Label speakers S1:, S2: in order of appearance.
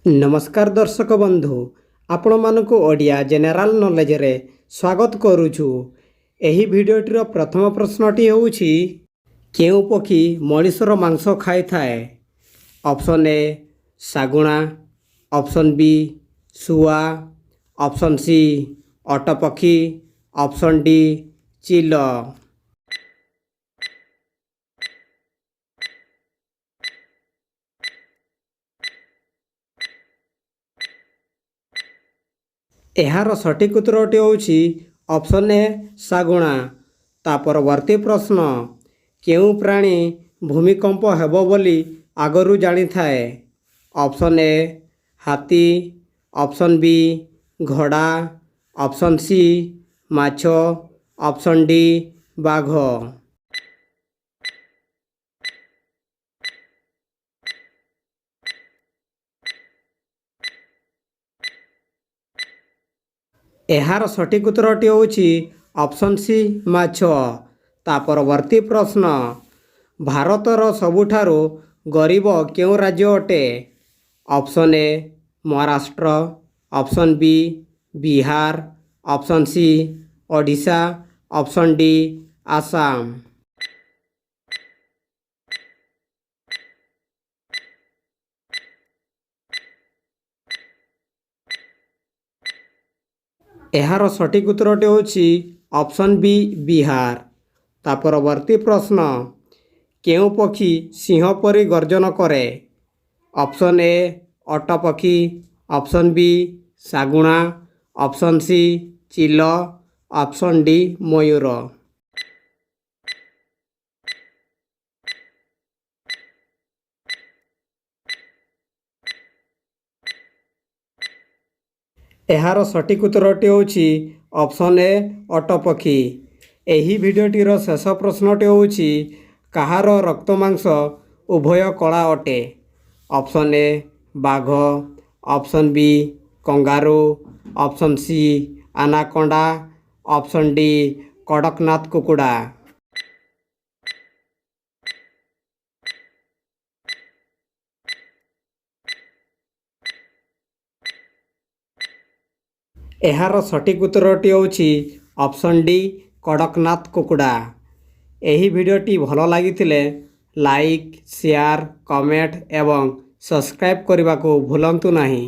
S1: ନମସ୍କାର ଦର୍ଶକ ବନ୍ଧୁ, ଆପଣମାନଙ୍କୁ ଓଡ଼ିଆ ଜେନେରାଲ ନଲେଜରେ ସ୍ୱାଗତ କରୁଛୁ। ଏହି ଭିଡ଼ିଓଟିର ପ୍ରଥମ ପ୍ରଶ୍ନଟି ହେଉଛି, କେଉଁ ପକ୍ଷୀ ମଣିଷର ମାଂସ ଖାଇଥାଏ? ଅପସନ୍ ଏ ଶାଗୁଣା, ଅପସନ୍ ବି ଶୁଆ, ଅପସନ୍ ସି ଓଟ ପକ୍ଷୀ, ଅପସନ୍ ଡି ଚିଲ। ଏହାର ସଠିକ୍ ଉତ୍ତରଟି ହେଉଛି ଅପସନ୍ ଏ ଶାଗୁଣା। ତା ପରବର୍ତ୍ତୀ ପ୍ରଶ୍ନ, କେଉଁ ପ୍ରାଣୀ ଭୂମିକମ୍ପ ହେବ ବୋଲି ଆଗରୁ ଜାଣିଥାଏ? ଅପସନ୍ ଏ ହାତୀ, ଅପସନ୍ ବି ଘୋଡ଼ା, ଅପସନ୍ ସି ମାଛ, ଅପସନ୍ ଡି ବାଘ। ଏହାର ସଠିକ୍ ଉତ୍ତରଟି ହେଉଛି ଅପସନ୍ ସି ମାଛ। ତା ପରବର୍ତ୍ତୀ ପ୍ରଶ୍ନ, ଭାରତର ସବୁଠାରୁ ଗରିବ କେଉଁ ରାଜ୍ୟ ଅଟେ? Option A Maharashtra, option B Bihar, option C Odisha, option D Assam. ଏହାର ସଠିକ୍ ଉତ୍ତରଟି ହେଉଛି ଅପସନ୍ ବି ବିହାର। ତା ପରବର୍ତ୍ତୀ ପ୍ରଶ୍ନ, କେଉଁ ପକ୍ଷୀ ସିଂହ ପରି ଗର୍ଜନ କରେ? ଅପସନ୍ ଏ ଓଟ ପକ୍ଷୀ, ଅପସନ୍ ବି ଶାଗୁଣା, ଅପସନ୍ ସି ଚିଲ, ଅପସନ୍ ଡି ମୟୂର। ଏହାର ସଠିକ୍ ଉତ୍ତରଟି ହେଉଛି ଅପସନ୍ ଏ ଓଟ ପକ୍ଷୀ। ଏହି ଭିଡ଼ିଓଟିର ଶେଷ ପ୍ରଶ୍ନଟି ହେଉଛି, କାହାର ରକ୍ତ ମାଂସ ଉଭୟ କଳା ଅଟେ? ଅପସନ୍ ଏ ବାଘ, option B kangaroo, option C anaconda, option D Kadaknath କୁକୁଡ଼ା। ଏହାର ସଠିକ୍ ଉତ୍ତରଟି ହେଉଛି ଅପସନ୍ ଡି କଡ଼କନାଥ କୁକୁଡ଼ା। ଏହି ଭିଡ଼ିଓଟି ଭଲ ଲାଗିଥିଲେ ଲାଇକ୍, ସେୟାର, କମେଣ୍ଟ ଏବଂ ସବସ୍କ୍ରାଇବ୍ କରିବାକୁ ଭୁଲନ୍ତୁ ନାହିଁ।